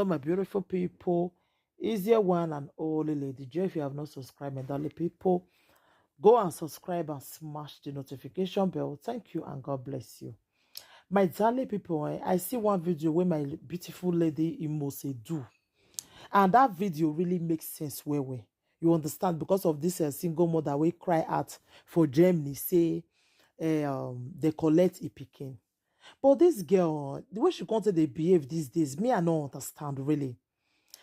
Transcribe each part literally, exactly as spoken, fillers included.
My beautiful people, is your one and only Lady J. If you have not subscribed, my darling people, go and subscribe and smash the notification bell. Thank you and God bless you. My darling people, eh, I see one video where my beautiful lady Imose do. And that video really makes sense well, well. You understand? Because of this uh, single mother, we cry out for Germany, say eh, um, they collect a picking. But this girl, the way she come take dey behave these days, me, I no understand, really.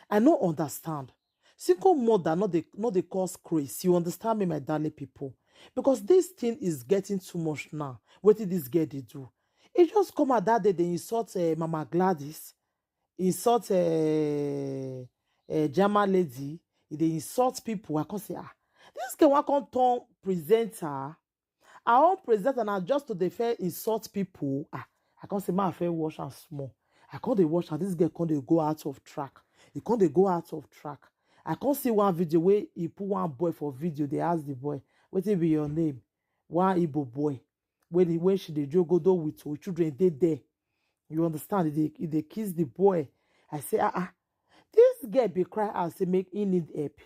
I no understand. Single mother, not the, not the cause craze. You understand me, my darling people? Because this thing is getting too much now. What did this girl they do? It just come out that day, they insult uh, Mama Gladys, insult uh, uh, Jama lady, they insult people. I can't say, ah, this girl want come turn presenter. I wan present and I just to dey fair insult people. Ah, I can't say my fair wash and small. I can't dey wash and this girl can't dey go out of track. He can't dey go out of track. I can't see one video where he put one boy for video. They ask the boy, "What will be your name?" One Igbo boy. When he, when she dey jogodo with her children, they there. You understand? They, they kiss the boy. I say, ah, ah. This girl be cry out say make he need help.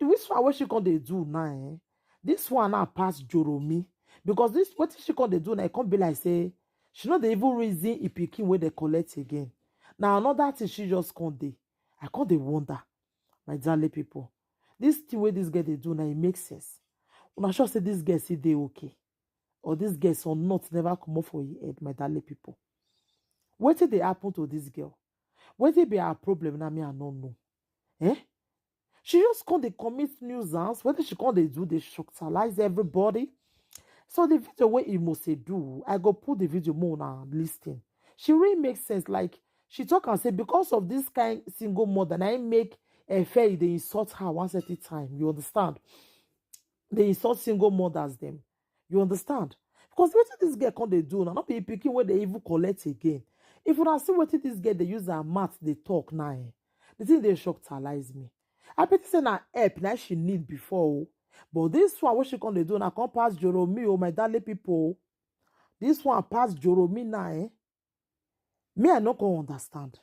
The which one what she can't dey do now? Eh? This one now pass Joromi. Because this what she can't dey do now, it can't be like say she not the evil reason he picking where they collect again. Now another thing she just can't dey. I can't dey wonder, my darling people. This thing where this girl they do now, it makes sense. Una sure say this girl see they okay. Or this girl or not never come up for your head, my darling people. What did they happen to this girl? What did be her problem? Now me, I don't know. Eh? She just can't they commit nuisance. What did she can't they do? They shockalize everybody. So the video where Imose do, I go put the video more now listing. She really makes sense. Like she talk and say because of this kind single mother, and I make a fair they insult her once at a time. You understand? They insult single mothers them. You understand? Because what this girl can't they do now? Not be picking where they even collect again. If you see what this girl they use her mouth, they talk now. Eh? The thing they shockalize me. I bet say na help now she need before. Oh. But this one what she can't they do now can't pass Joromi, oh my darling people. This one pass Joromi now. Eh? Me, I no can understand.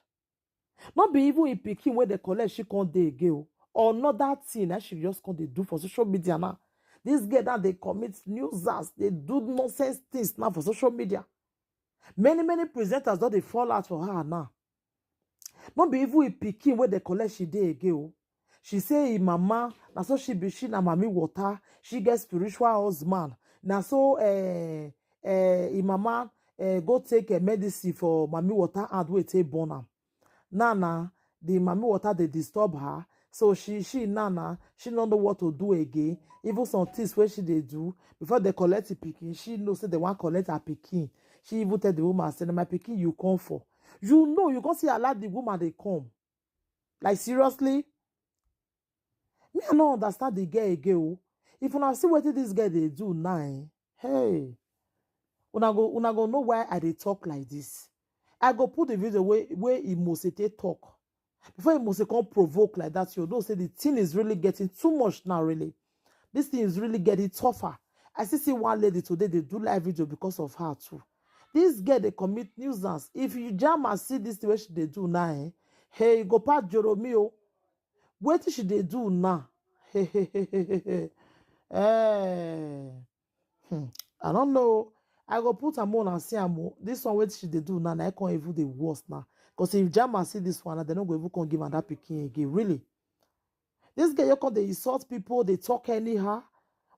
Not be even in picking where they collect she can't dey again. Oh. Or not that thing that she just can't they do for social media now. This girl that they commit nuisance, they do nonsense things now for social media. Many, many presenters don't they fall out for her now. Not be even in picking where they collect she dey again. Oh. She say him mama, na so she be she na mami water. She get spiritual husband. Na so eh eh him mama eh go take a medicine for mami water and wait take born am. Now now the mami water they disturb her. So she she now now she don't know what to do again. Even some things where she they do before they collect the picking, she know say they want collect her picking. She even tell the woman say, "Na my picking you come for." You know you can't see allow the woman they come. Like seriously, me I no understand the girl again. Oh. If una see what this girl they do now, eh? Hey, una go una go know why I they talk like this. I go put the video where where Imosete talk. Before Imose come provoke like that, you know say the thing is really getting too much now. Really, this thing is really getting tougher. I still see one lady today they do live video because of her too. This girl they commit nuisance. If you jam and see this thing where she they do now, eh? Hey, go past Jeromeo. What she they do now? Hey, hey, hey, hey, hey, hey. Eh. Hmm. I don't know. I go put am on and see am. Oh. This one what she they do now, I can't even the worst now. Because if Jama see this one, they not go even come give her that picking again. Really? This girl, you come they insult people, they talk anyhow.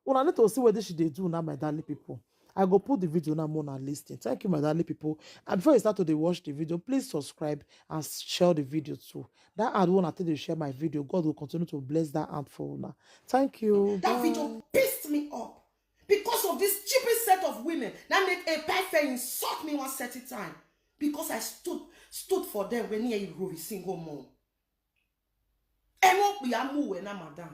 When I need to see what she they do now, my darling people. I go put the video now more and listen. Thank you, my darling people. And before you start to dey watch the video, please subscribe and share the video too. That hand won't tell you share my video. God will continue to bless that hand for now. Thank you. That video pissed me off because of this stupid set of women that make a perfect insult me one certain time because I stood stood for them when he a single mom. Emo we are more na madam.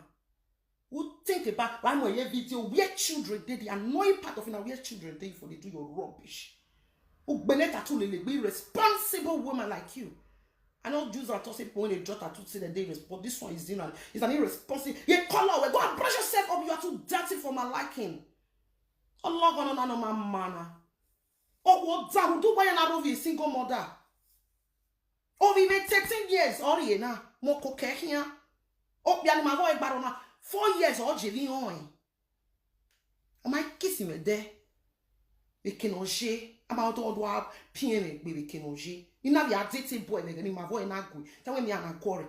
Who think about why my video where children did the annoying part of it where children dey for they do your rubbish. Ugbene tattoo lele be responsible woman like you. I don't use that to say people when they draw tattoo say that they respond. This one is you know is an irresponsible. You call out, go and brush yourself up. You are too dirty for my liking. Allah gonna know my manner. Oh, what that do why not of a single mother? Ovi me thirteen years, ori na, mo ko ke hia. O bia ni ma vo e gbaro na, four years, o je vi on. Ama kisi me de. Be ke no je, ama odo odo a pien me gbe be ke no je. Ni na bi a date boy me ni ma vo e na gu. Ta we mi ana kore.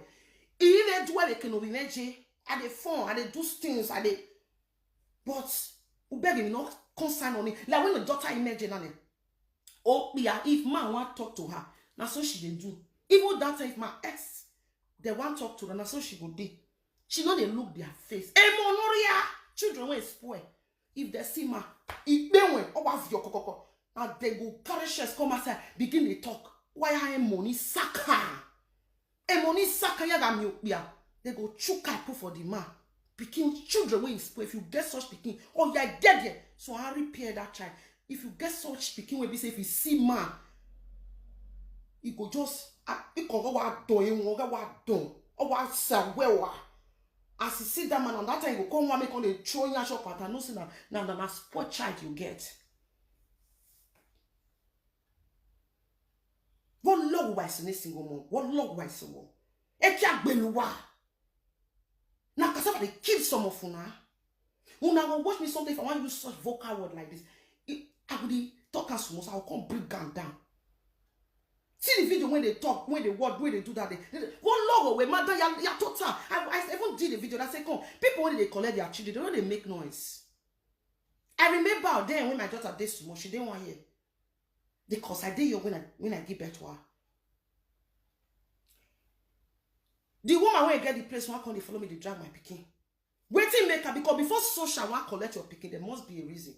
I le du e be ke no bi me je. I dey fun, I dey do things, I dey. But u beg me no concern on it. Like when the daughter imagine on it. Oh, yeah, if man want talk to her, now so she dey do. Even that time, if my ex, they want talk to her, now so she go dey. She no dey look their face. Hey, monoria, children wey spoil. If they see man, if they went, oh, what's your kokoko? And they go carry chest come outside, begin to talk. Why I am money sucker? And money sucker ya ga mi okpia. They go chook and put for the man. Pikin children wey spoil. If you get such pikin, oh yeah, get there. So I repair that child. If you get such pikin wey be say if you see man, you go just ah, you go go wa don, you go go wa don, or wa sa we wa. As you see that man, and that time you go come one make on the throw your shop at no say na na na na spoil child you get. What log wise in this single mom? What log wise in one? Ekia beluwa. Na cassava they kill some of una. Una go watch me something if I want to use such vocal word like this. I, I go dey talk as small, so I will come bring am down. See the video when they talk, when they word, when they do that. They, they, one log away, mother, ya, ya total. I, I even did a video that say, come, people when they collect their children, they don't they make noise. I remember then when my daughter did small, she didn't want here. Because I did young when I when I give birth to her. The woman when I get the place, one come they follow me, they drag my pikin. Waiting maker, because before social one collect your pikin, there must be a reason.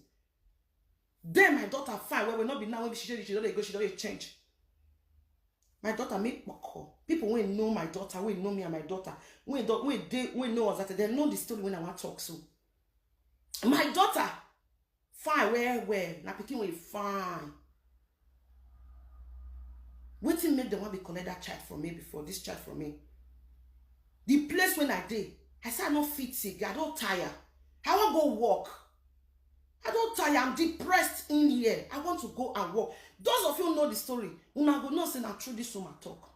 Then my daughter fine, well, well, not be now when she she don't dey go, she don't dey change. My daughter make call. People wey know my daughter, wey know me and my daughter, wey don wey dey wey know us that they know the story when I want talk so. My daughter fine well well, na pikin wey fine. Wetin make dem wan be collect that child from me before, this child from me? The place when I dey, I say I no fit again, I don tire. I wan go work. I don tire, I'm depressed in here. I want to go and work. Those of you know the story, una go know say na true this woman talk.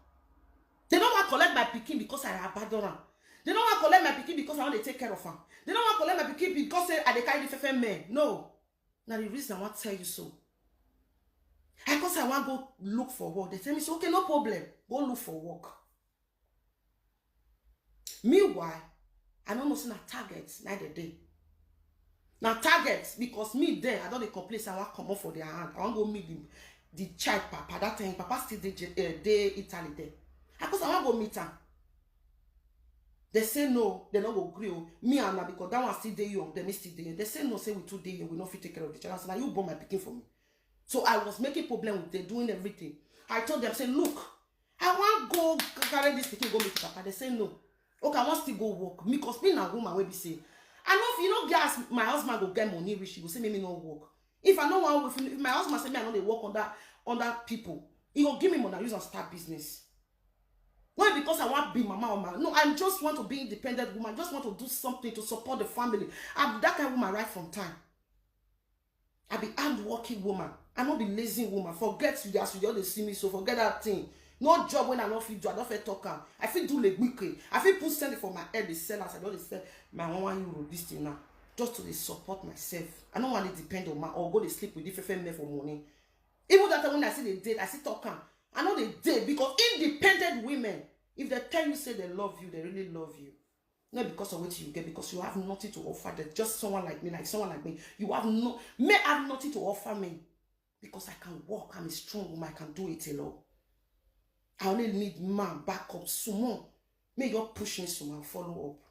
They no wan collect my pikin because I abandon am. They no wan collect my pikin because I wan dey take care of am. They no wan collect my pikin because say I dey carry the fefe men. No. Na the reason I wan tell you so. I come say I wan go look for work. They tell me say, okay, no problem. Go look for work. Meanwhile, I no know say na target na the day. Na target because me there, I don dey complain say I wan comot for their hand. I wan go meet the, the child papa. That time, papa still dey Je- eh, dey Italy there. I cause I wan go meet am. They say no, they no go gree o. Me and na because that one still dey young, they me still dey young. They say no, say we too dey young, we no fit take care of the child. I say, na you born my pikin for me. So I was making problem with them, doing everything. I told them, say, look, I wan go carry this pikin go meet papa. They say no. Okay, I wan still go work. Me, cause me na woman wey be say, I know if you no get as my husband go get money reach, he go say make me no work. If I no wan work, if, if my husband say me I no dey work under under people, he go give me money use and start business. Not because I want to be mama or mama. No, I just want to be independent woman. I just want to do something to support the family. I'm that kind of woman right from time. I be hardworking woman. I no be lazy woman. Forget you as you just dey see me so. Forget that thing. No job when I no fit do. I don't fit talk am. I fit do like weekly. I fit put send it for my head. They sell as I don't dey sell my one one euro this thing now. Just to dey support myself. I no want to depend on my or go dey sleep with different men for money. Even that time when I see the date, I see talk am. I know the date because independent women, if they tell you say they love you, they really love you. Not because of what you get, because you have nothing to offer them. Just someone like me, like someone like me, you have no may have nothing to offer me because I can walk. I'm a strong woman. I can do it alone. I only need man back up, someone. May you push me, someone follow up.